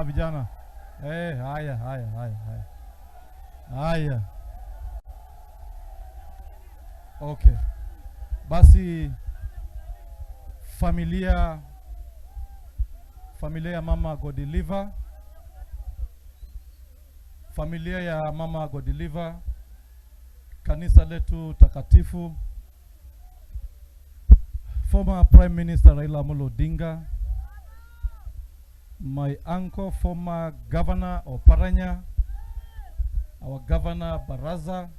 vijana. Eh, haya haya haya haya haya, okay. Basi familia ya mama Godiliva, familia ya mama Godiliva, kanisa letu takatifu, former Prime Minister Raila Amolo Odinga, my uncle, former Governor Oparanya, our Governor Baraza,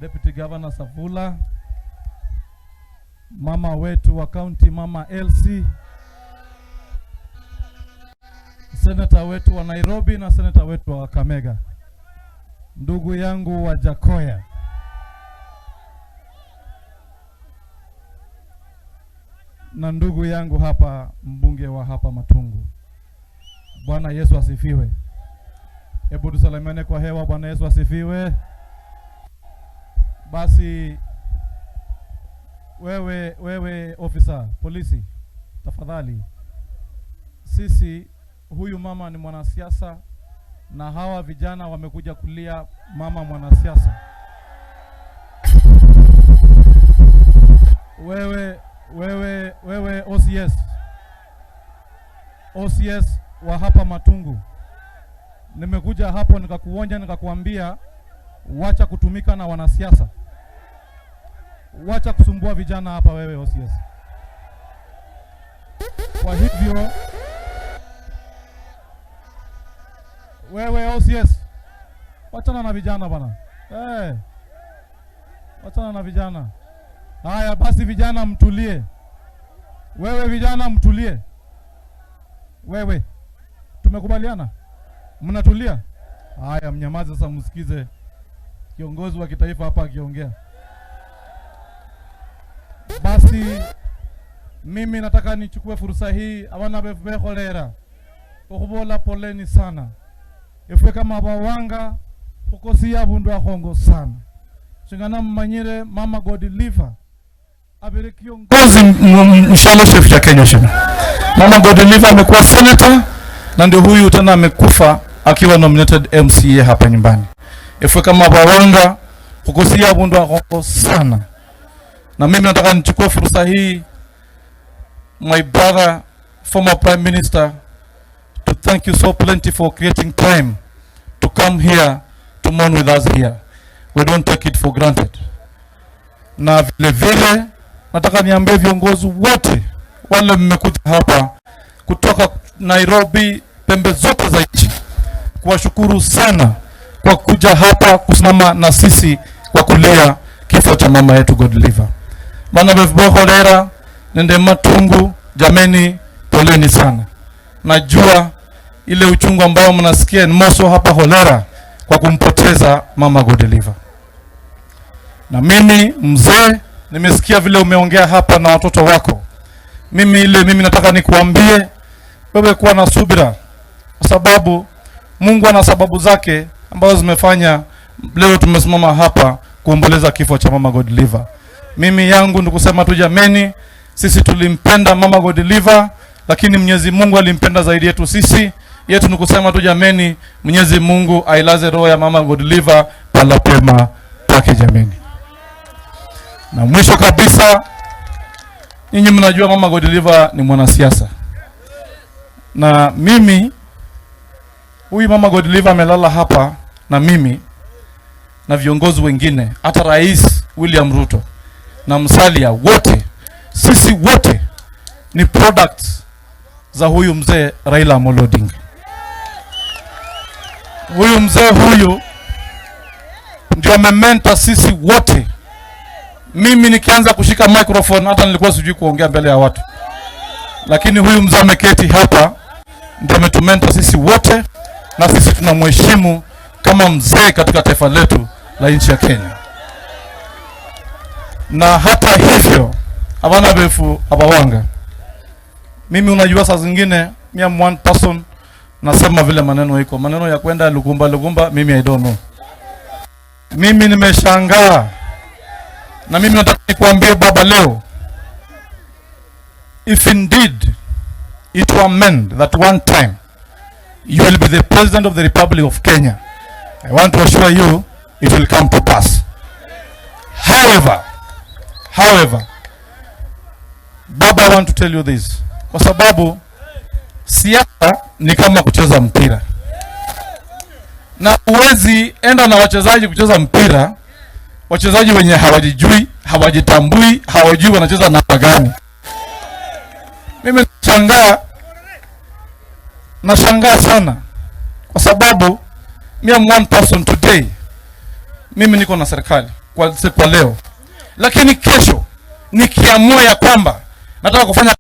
Deputy Governor Savula, mama wetu wa county Mama Elsie, senator wetu wa Nairobi na senator wetu wa Kakamega, ndugu yangu wa Jakoya, na ndugu yangu hapa mbunge wa hapa Matungu. Bwana Yesu asifiwe. Hebu tusalimiane kwa hewa. Bwana Yesu asifiwe. Basi wewe ofisa polisi, tafadhali, sisi, huyu mama ni mwanasiasa na hawa vijana wamekuja kulia mama mwanasiasa. Wewe OCS, OCS wa hapa Matungu, nimekuja hapo nikakuonja, nikakuambia wacha kutumika na wanasiasa, wacha kusumbua vijana hapa, wewe OCS. Kwa hivyo wewe OCS, wachana na vijana bana, hey, wachana na vijana. Haya basi, vijana mtulie. Wewe vijana mtulie. Wewe tumekubaliana, mnatulia? Haya, mnyamaze sasa, msikize kiongozi wa kitaifa hapa akiongea. Basi mimi nataka nichukue fursa hii abana bekholera okhubola poleni sana efwe kama bawanga khukosia abundu akhongo sana shingana mmanyire mama Godiliva abere kiongozi mshalo chef cha Kenya shina. Mama Godiliva amekuwa senator na ndio huyu tena amekufa akiwa nominated MCA hapa nyumbani. Efwe kama bawanga khukosia abundu akhongo sana, na mimi nataka nichukue fursa hii, my brother former Prime Minister, to thank you so plenty for creating time to come here to mourn with us here. We don't take it for granted. Na vile vile nataka niambie viongozi wote wale mmekuja hapa kutoka Nairobi, pembe zote za nchi, kuwashukuru sana kwa kuja hapa kusimama na sisi kwa kulia kifo cha mama yetu Godliver. Bana befbokholera nende Matungu, jameni, poleni sana. Najua ile uchungu ambao mnasikia ni moso hapa Holera kwa kumpoteza mama Godliver. Na mimi mzee, nimesikia vile umeongea hapa na watoto wako. Mimi nataka nikuambie wewe, kuwa na subira, kwa sababu Mungu ana sababu zake ambazo zimefanya leo tumesimama hapa kuomboleza kifo cha mama Godliver. Mimi yangu ni kusema tu jameni, sisi tulimpenda mama Godliver, lakini Mwenyezi Mungu alimpenda zaidi yetu sisi. Yetu ni kusema tu jameni, Mwenyezi Mungu ailaze roho ya mama Godliver pala pema pake jameni. Na mwisho kabisa, nyinyi mnajua mama Godliver ni mwanasiasa, na mimi huyu mama Godliver amelala hapa na mimi na viongozi wengine, hata Rais William Ruto na Musalia, wote sisi wote ni products za huyu mzee Raila Amolo Odinga. Huyu mzee huyu ndio amementor sisi wote. Mimi nikianza kushika microphone hata nilikuwa sijui kuongea mbele ya watu, lakini huyu mzee ameketi hapa ndio ametumentor sisi wote, na sisi tunamheshimu kama mzee katika taifa letu la nchi ya Kenya. Na hata hivyo, abana befu abawanga, mimi unajua saa zingine mi am one person nasema vile maneno iko maneno ya kwenda lugumba lugumba, mimi I don't know. Mimi nimeshangaa, na mimi nataka nikuambie baba leo, if indeed it were meant that one time you will be the President of the Republic of Kenya. I want to assure you it will come to pass. However, Baba, I want to tell you this, kwa sababu siasa ni kama kucheza mpira, na huwezi enda na wachezaji kucheza mpira, wachezaji wenye hawajijui, hawajitambui, hawajui wanacheza namba gani. Mimi nashangaa sana kwa sababu me, am one person today. Mimi niko na serikali kwa leo, lakini kesho nikiamua ya kwamba nataka kufanya